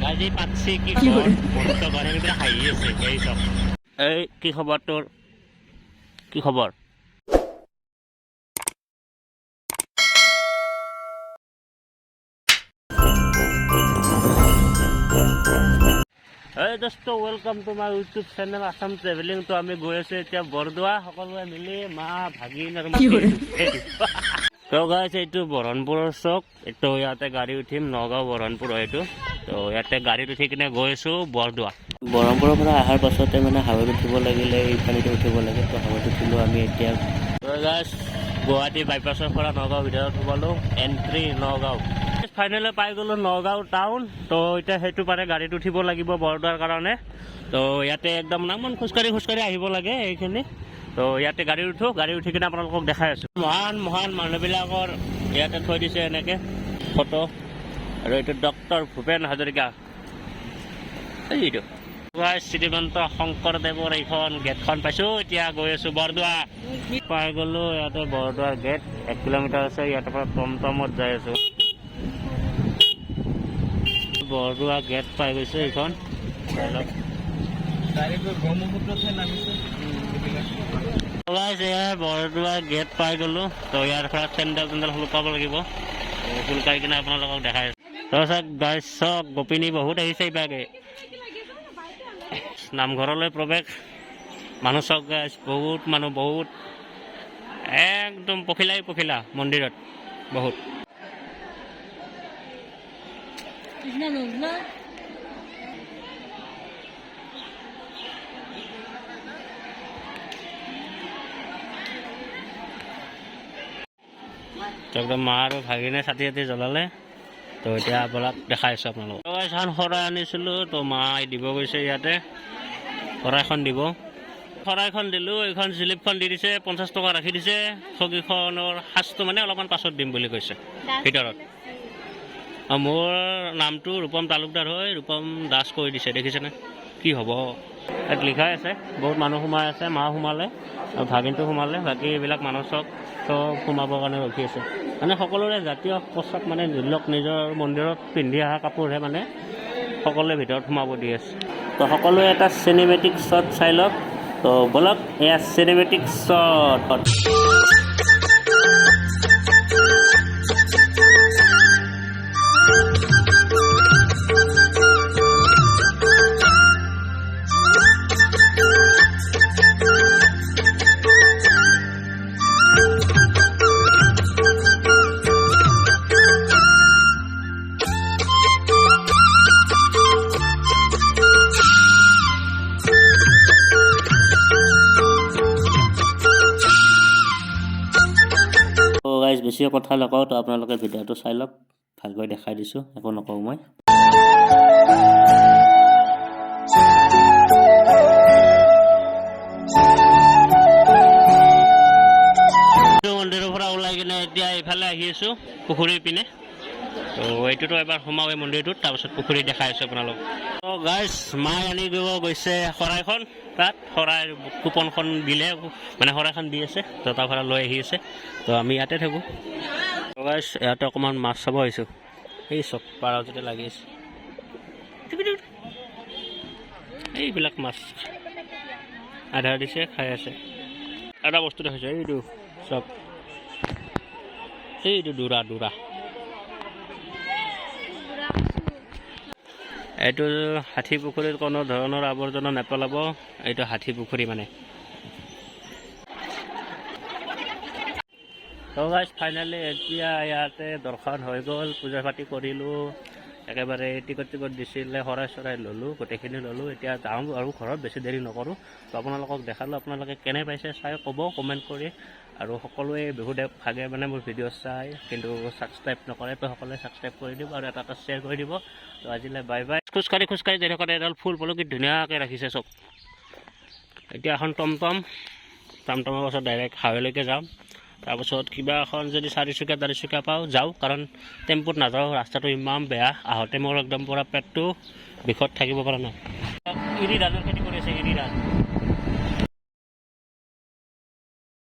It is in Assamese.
আজি পাতছি কি ঘৰ মস্ত ঘৰ, সেইবিলাক হাঁহি আছে। এই চব, এই কি খবৰ তোৰ? কি খবৰ? এই দোস্ত, welcome to my YouTube channel Assam Travelling। তো আমি গৈ আছো এতিয়া বৰদোৱা, সকলোৱে মিলি, মা, ভাগিন আৰু তো গাইছ, এইটো বঢ়মপুৰৰ চক। এইটো ইয়াতে গাড়ী উঠিম, নগাঁও বঢ়মপুৰ হয় এইটো। তো ইয়াতে গাড়ীত উঠি কিনে গৈ আছো বৰদোৱা। বঢ়মপুৰৰ পৰা অহাৰ পাছতে মানে হাইৱেত উঠিব লাগিলে এইফালেদি উঠিব লাগে। তো হাইৱেত উঠিলোঁ আমি এতিয়া। গাইছ, গুৱাহাটী বাইপাছৰ পৰা নগাঁও ভিতৰত সোমালো, এণ্ট্ৰি নগাঁও। ফাইনেলি পাই গ'লো নগাঁও টাউন। তো এতিয়া সেইটো পাৰে গাড়ীত উঠিব লাগিব বৰদোৱাৰ কাৰণে। তো ইয়াতে একদম নামান খোজকাঢ়ি খোজকাঢ়ি আহিব লাগে এইখিনি। তো ইয়াতে গাড়ী উঠো, গাড়ী উঠি কিনে আপোনালোকক দেখাই আছো। মহান মহান মানুহবিলাকৰ ইয়াতে থৈ দিছে এনেকে ফটো। আৰু এইটো ডক্টৰ ভূপেন হাজৰিকা, এইটো শ্ৰীমন্ত শংকৰদেৱৰ। এইখন গেটখন পাইছো, এতিয়া গৈ আছো বৰদোৱা। পাই গলো ইয়াতে বৰদোৱাৰ গেট, 1 কিলোমিটাৰ আছে ইয়াৰ পৰা। টমটমত যাই আছো। বৰদোৱা গেট পাই গৈছো এইখন। ডাইৰেক্ট ব্ৰহ্মপুত্ৰতহে নামিছে এইবিলাক। গাইছ, এয়া বৰদোৱা গেট পাই গলো। তো ইয়াৰ পৰা চেণ্ডেল তেণ্ডেল সোলোকাব লাগিব। সোলোকাই কিনে আপোনালোকক দেখাই আছো। তো চাওক গাইছ, চব গোপিনী বহুত আহিছে এইবাগে নামঘৰলৈ প্ৰৱেশ। মানুহ চাওক গাইছ, বহুত মানুহ, বহুত, একদম পখিলাই পখিলা মন্দিৰত বহুত। Krishna না। তো একদম মা আৰু ভাগিনে চাতি চাতি জ্বলালে। তো এতিয়া আপোনাক দেখাই আছোঁ আপোনালোকক। তো এখন শৰাই আনিছিলোঁ, তো মাই দিব গৈছে ইয়াতে, শৰাইখন দিব। শৰাইখন দিলোঁ, এইখন চিলিপখন দি দিছে, 50 টকা ৰাখি দিছে। চকীখনৰ সাজটো মানে অলপমান পাছত দিম বুলি কৈছে ভিতৰত। আৰু মোৰ নামটো ৰূপম তালুকদাৰ হয়, ৰূপম দাস কৰি দিছে, দেখিছেনে? কি হ'ব, ইয়াত লিখাই আছে। বহুত মানুহ সোমাই আছে, মা সোমালে আৰু ভাগিনটো সোমালে, বাকী এইবিলাক মানুহ চব চব সোমাবৰ কাৰণে ৰখি আছে। মানে সকলোৰে জাতীয় পোচাক, মানে ধৰি লওক নিজৰ মন্দিৰত পিন্ধি অহা কাপোৰহে মানে সকলোৱে ভিতৰত সোমাব দি আছে। তো সকলোৱে এটা চিনেমেটিক শ্বট চাই লওক। তো ব'লক, এয়া চিনেমেটিক শ্বট। তো গাইজ, বেছি কথা নকওঁ। তো আপোনালোকে ভিডিঅ'টো চাই লওক, ভালকৈ দেখাই দিছোঁ, একো নকওঁ মই। মন্দিৰৰ পৰা ওলাই কিনে এতিয়া এইফালে আহি আছোঁ পুখুৰীৰ পিনে। তো এইটোতো এবাৰ সোমাওঁ এই মন্দিৰটোত, তাৰপিছত পুখুৰী দেখাই আছোঁ আপোনালোক। তো গাইজ, মায়ে আনি দিব গৈছে শৰাইখন। তাত শৰাইৰ কুপনখন দিলে, মানে শৰাইখন দি আছে, তো তাৰ পৰা লৈ আহি আছে। তো আমি ইয়াতে থাকোঁ। তো গাইজ, ইয়াতে অকণমান মাছ চাব আহিছোঁ। এই চব পাৰতে লাগি আছে, এইবিলাক মাছ আধা দিছে, খাই আছে। এটা বস্তু দেখাইছোঁ, এইটো চব, এইটো দূৰা দূৰা, এইটো হাতী পুখুৰীত কোনো ধৰণৰ আৱৰ্জনা নেপেলাব। এইটো হাতী পুখুৰী মানে। তো গাইজ, ফাইনেলি এতিয়া ইয়াতে দৰ্শন হৈ গ'ল, পূজা পাতি কৰিলোঁ, একেবাৰে টিকট টিকট দিছিলে, শৰাই চৰাই ল'লোঁ, গোটেইখিনি ল'লোঁ। এতিয়া যাওঁ আৰু ঘৰত, বেছি দেৰি নকৰোঁ। তো আপোনালোকক দেখালোঁ, আপোনালোকে কেনে পাইছে চাই ক'ব কমেণ্ট কৰি। আৰু সকলোৱে বহুত ভাগে মানে মোৰ ভিডিঅ' চাই কিন্তু ছাবস্ক্ৰাইব নকৰে। তো সকলোৱে ছাবস্ক্ৰাইব কৰি দিব আৰু এটা এটা শ্বেয়াৰ কৰি দিব। তো আজিলৈ বাই বাই। খোজকাঢ়ি খোজকাঢ়ি যাই থাকোঁতে এডাল ফুল পালোঁ, কি ধুনীয়াকৈ ৰাখিছে চব। এতিয়া এখন টমটম, টমটমৰ পাছত ডাইৰেক্ট হাইৱেলৈকে যাম। তাৰপাছত কিবা এখন যদি চাৰিচকীয়া তাৰিচকীয়া পাওঁ যাওঁ, কাৰণ টেম্পুত নাযাওঁ, ৰাস্তাটো ইমান বেয়া। আহোঁতে মোৰ একদম পূৰা পেটটো বিষত থাকিব পৰা নাই। ইৰি ধানৰ খেতি কৰি আছে, ইৰি ধান।